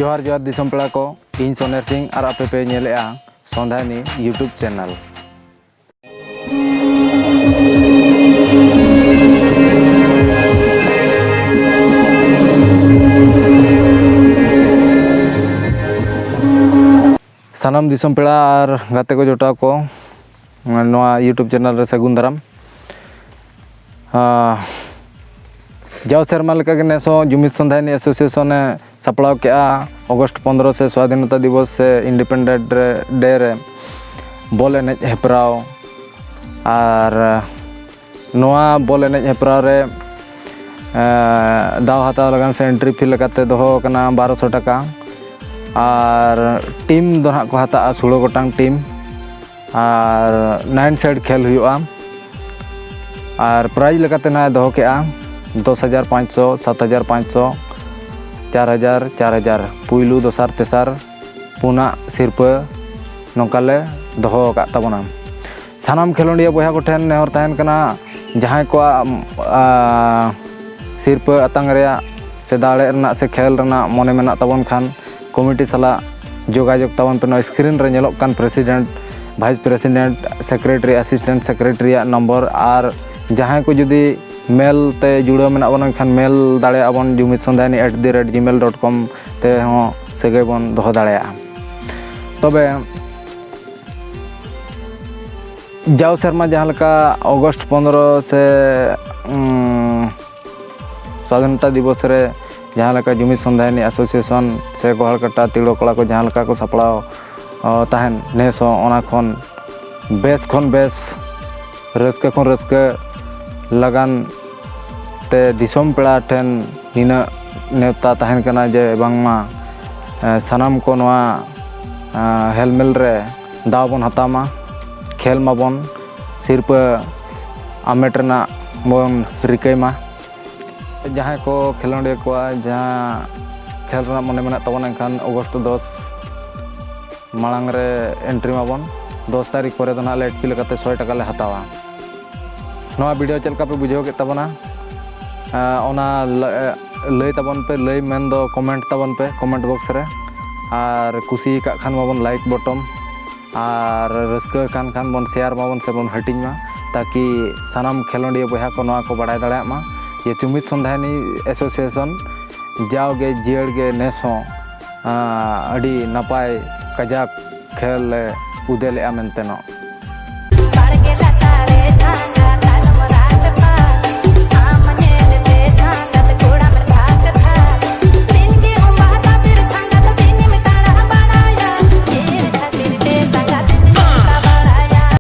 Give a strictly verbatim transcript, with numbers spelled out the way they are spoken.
ᱡᱚᱦᱟᱨ ᱡᱚᱦᱟᱨ ᱫᱤᱥᱚᱢ ᱯᱮᱲᱟ ᱠᱚ, ᱤᱧ ᱥᱚᱱᱮᱨ ᱥᱤᱝ ᱟᱨ ᱟᱯᱮ ᱯᱮ ᱧᱮᱞᱮᱜᱼᱟ ᱥᱚᱸᱫᱷᱟᱭᱱᱤ YouTube channel᱾ ᱥᱟᱱᱟᱢ ᱫᱤᱥᱚᱢ ᱯᱮᱲᱟ ᱟᱨ ᱜᱟᱛᱮ ᱠᱚ ᱡᱚᱴᱟᱣ ᱠᱚ, ᱱᱚᱣᱟ YouTube channel ᱨᱮ ᱥᱟᱹᱜᱩᱱ ᱫᱟᱨᱟᱢ᱾ ᱟᱸ, ᱡᱟᱣ ᱥᱮᱨᱢᱟ ᱞᱮᱠᱟᱜᱮ ᱱᱮᱥ ᱦᱚᱸ ᱡᱩᱢᱤᱫ ᱥᱚᱸᱫᱷᱟᱭᱱᱤ ᱮᱥᱳᱥᱤᱭᱮᱥᱚᱱ ᱮ ᱥᱟᱯᱲᱟᱣ ᱠᱮᱜᱼᱟ ᱚᱜᱚᱥᱴ ᱯᱚᱱᱫᱽᱨᱚ ᱥᱮ ᱥᱣᱟᱫᱷᱤᱱᱚᱛᱟ ᱫᱤᱵᱚᱥ ᱥᱮ ᱤᱱᱰᱤᱯᱮᱱᱰᱮᱱᱴ ᱰᱮ ᱨᱮ ᱵᱚᱞ ᱮᱱᱮᱡ ᱦᱮᱯᱨᱟᱣ᱾ ᱟᱨ ᱱᱚᱣᱟ ᱵᱚᱞ ᱮᱱᱮᱡ ᱦᱮᱯᱨᱟᱣ ᱨᱮ, ᱮᱸ, ᱫᱟᱣ ᱦᱟᱛᱟᱣ ᱞᱟᱹᱜᱤᱫ ᱥᱮ ᱮᱱᱴᱨᱤ ᱯᱷᱤ ᱞᱮᱠᱟᱛᱮ ᱫᱚᱦᱚ ᱟᱠᱟᱱᱟ ᱵᱟᱨᱚᱥᱚ ᱴᱟᱠᱟ᱾ ᱟᱨ ᱴᱤᱢ ᱫᱚ ᱱᱟᱦᱟᱜ ᱠᱚ ᱦᱟᱛᱟᱜᱼᱟ ᱥᱳᱞᱳ ᱜᱚᱴᱟᱝ ᱴᱤᱢ᱾ ᱟᱨ ᱱᱟᱭᱤᱱ ᱥᱟᱭᱤᱰ ᱠᱷᱮᱞ ᱦᱩᱭᱩᱜᱼᱟ᱾ ᱟᱨ ᱯᱨᱟᱭᱤᱡᱽ ᱞᱮᱠᱟᱛᱮ ᱱᱟᱦᱟᱜ ᱫᱚᱦᱚ ᱠᱮᱜᱼᱟ ᱫᱚᱥ ᱦᱟᱡᱟᱨ ᱯᱟᱸᱪᱥᱚ, ᱥᱟᱛ ᱦᱟᱡᱟᱨ ᱯᱟᱸᱪᱥᱚ, ᱪᱟᱨ ᱦᱟᱡᱟᱨ, ᱪᱟᱨ ᱦᱟᱡᱟᱨ᱾ ᱯᱩᱭᱞᱩ, ᱫᱚᱥᱟᱨ, ᱛᱮᱥᱟᱨ, ᱯᱩᱱᱟᱜ ᱥᱤᱨᱯᱟᱹ ᱱᱚᱝᱠᱟ ᱞᱮ ᱫᱚᱦᱚ ᱟᱠᱟᱫ ᱛᱟᱵᱚᱱᱟ᱾ ᱥᱟᱱᱟᱢ ᱠᱷᱮᱞᱳᱰᱤᱭᱟᱹ ᱵᱚᱭᱦᱟ ᱠᱚᱴᱷᱮᱱ ᱱᱮᱦᱚᱨ ᱛᱟᱦᱮᱱ ᱠᱟᱱᱟ, ᱡᱟᱦᱟᱸᱭ ᱠᱚᱣᱟᱜ, ᱟ, ᱥᱤᱨᱯᱟᱹ ᱟᱛᱟᱝ ᱨᱮᱭᱟᱜ ᱥᱮ ᱫᱟᱲᱮ ᱨᱮᱱᱟᱜ ᱥᱮ ᱠᱷᱮᱞ ᱨᱮᱱᱟᱜ ᱢᱚᱱᱮ ᱢᱮᱱᱟᱜ ᱛᱟᱵᱚᱱ ᱠᱷᱟᱱ, ᱠᱚᱢᱤᱴᱤ ᱥᱟᱞᱟᱜ ᱡᱳᱜᱟᱡᱳᱜᱽ ᱛᱟᱵᱚᱱ ᱯᱮ᱾ ᱱᱚᱣᱟ ᱥᱠᱨᱤᱱ ᱨᱮ ᱧᱮᱞᱚᱜ ᱠᱟᱱ president, vice president, secretary, assistant ᱥᱮᱠᱨᱮᱴᱟᱨᱤᱭᱟᱜ ᱱᱚᱢᱵᱚᱨ, ᱟᱨ ᱡᱟᱦᱟᱸᱭ ᱠᱚ ᱡᱩᱫᱤ ᱢᱮᱞ ᱛᱮ ᱡᱩᱲᱟᱹᱣ ᱢᱮᱱᱟᱜ ᱵᱚᱱᱟ ᱮᱱᱠᱷᱟᱱ ᱢᱮᱞ ᱫᱟᱲᱮᱭᱟᱜᱼᱟ ᱵᱚᱱ ᱡᱩᱢᱤᱫ ᱥᱚᱸᱫᱷᱟᱭᱱᱤ at the rate gmail dot com ᱛᱮᱦᱚᱸ ᱥᱟᱹᱜᱟᱹᱭ ᱵᱚᱱ ᱫᱚᱦᱚ ᱫᱟᱲᱮᱭᱟᱜᱼᱟ᱾ ᱛᱚᱵᱮ ᱡᱟᱣ ᱥᱮᱨᱢᱟ ᱡᱟᱦᱟᱸ ᱞᱮᱠᱟ ᱚᱜᱚᱥᱴ ᱯᱚᱱᱫᱽᱨᱚ ᱥᱮ, ᱩᱸ, ᱥᱟᱫᱷᱤᱱᱚᱛᱟ ᱫᱤᱵᱚᱥ ᱨᱮ ᱡᱟᱦᱟᱸ ᱞᱮᱠᱟ ᱡᱩᱢᱤᱫ ᱥᱚᱸᱫᱷᱟᱭᱱᱤ ᱮᱥᱳᱥᱤᱭᱮᱥᱚᱱ ᱥᱮ ᱜᱚᱦᱟᱲ ᱠᱟᱴᱟ ᱛᱤᱲᱚ ᱠᱚᱲᱟ ᱠᱚ ᱡᱟᱦᱟᱸ ᱞᱮᱠᱟ ᱠᱚ ᱥᱟᱯᱲᱟᱣ, ᱚ, ᱛᱟᱦᱮᱱ, ᱱᱮᱥ ᱦᱚᱸ ᱚᱱᱟ ᱠᱷᱚᱱ ᱵᱮᱥ ᱠᱷᱚᱱ ᱵᱮᱥ, ᱨᱟᱹᱥᱠᱟᱹ ᱠᱷᱚᱱ ᱨᱟᱹᱥᱠᱟᱹ ᱞᱟᱜᱟᱱ ᱛᱮ ᱫᱤᱥᱚᱢ ᱯᱮᱲᱟ ᱴᱷᱮᱱ ᱱᱤᱱᱟᱹᱜ ᱱᱮᱣᱛᱟ ᱛᱟᱦᱮᱱ ᱠᱟᱱᱟ ᱡᱮ ᱵᱟᱝᱢᱟ, ᱮ, ᱥᱟᱱᱟᱢ ᱠᱚ ᱱᱚᱣᱟ, ᱮ, ᱦᱮᱞᱢᱮᱞ ᱨᱮ ᱫᱟᱣ ᱵᱚᱱ ᱦᱟᱛᱟᱣ ᱢᱟ, ᱠᱷᱮᱞ ᱢᱟᱵᱚᱱ, ᱥᱤᱨᱯᱟᱹ ᱟᱢᱮᱴ ᱨᱮᱱᱟᱜ ᱵᱚᱱ ᱨᱤᱠᱟᱹᱭ ᱢᱟ᱾ ᱡᱟᱦᱟᱸᱭ ᱠᱚ ᱠᱷᱮᱞᱳᱰᱤᱭᱟᱹ ᱠᱚᱣᱟᱜ ᱡᱟᱦᱟᱸ ᱠᱷᱮᱞ ᱨᱮᱱᱟᱜ ᱢᱚᱱᱮ ᱢᱮᱱᱟᱜ ᱛᱟᱵᱚᱱᱟ, ᱮᱱᱠᱷᱟᱱ ᱚᱜᱚᱥᱴ ᱫᱚᱥ ᱢᱟᱲᱟᱝ ᱨᱮ ᱮᱱᱴᱨᱤ ᱢᱟᱵᱚᱱ᱾ ᱫᱚᱥ ᱛᱟᱹᱨᱤᱠᱷ ᱯᱚᱨᱮ ᱫᱚ ᱱᱟᱦᱟᱜ ᱞᱮᱴ ᱯᱷᱤ ᱞᱮᱠᱟᱛᱮ ᱥᱚᱭ ᱴᱟᱠᱟ ᱞᱮ ᱦᱟᱛᱟᱣᱟ᱾ ᱱᱚᱣᱟ ᱵᱷᱤᱰᱤᱭᱳ ᱪᱮᱫ ᱞᱮᱠᱟ ᱯᱮ ᱵᱩᱡᱷᱟᱹᱣ ᱠᱮᱫ ᱛᱟᱵᱚᱱᱟ? ᱮᱸ, ᱚᱱᱟ ᱞᱟ-, ᱮᱸ, ᱞᱟᱹᱭ ᱛᱟᱵᱚᱱ ᱯᱮ, ᱞᱟᱹᱭ ᱢᱮᱱ ᱫᱚ comment ᱛᱟᱵᱚᱱ ᱯᱮ comment box ᱨᱮ᱾ ᱟᱨ ᱠᱩᱥᱤ ᱟᱠᱟᱫ ᱠᱷᱟᱱ ᱢᱟᱵᱚᱱ like button, ᱟᱨ ᱨᱟᱹᱥᱠᱟᱹ ᱠᱟᱱ ᱠᱷᱟᱱ ᱵᱚᱱ share ᱢᱟᱵᱚᱱ ᱥᱮ ᱵᱚᱱ ᱦᱟᱹᱴᱤᱧ ᱢᱟ, ᱛᱟᱠᱤ ᱥᱟᱱᱟᱢ ᱠᱷᱮᱞᱳᱰᱤᱭᱟᱹ ᱵᱚᱭᱦᱟ ᱠᱚ ᱱᱚᱣᱟ ᱠᱚ ᱵᱟᱲᱟᱭ ᱫᱟᱲᱮᱭᱟᱜ ᱢᱟ ᱡᱮ ᱪᱩᱢᱤᱫ ᱥᱚᱸᱫᱷᱟᱭᱱᱤ association ᱡᱟᱣᱜᱮ ᱡᱤᱭᱟᱹᱲ ᱜᱮ ᱱᱮᱥ ᱦᱚᱸ, ᱟᱸ, ᱟᱹᱰᱤ ᱱᱟᱯᱟᱭ ᱠᱟᱡᱟᱠ ᱠᱷᱮᱞ ᱞᱮ ᱩᱫᱮᱞᱮᱜᱼᱟ ᱢᱮᱱᱛᱮ ᱱᱚᱜ᱾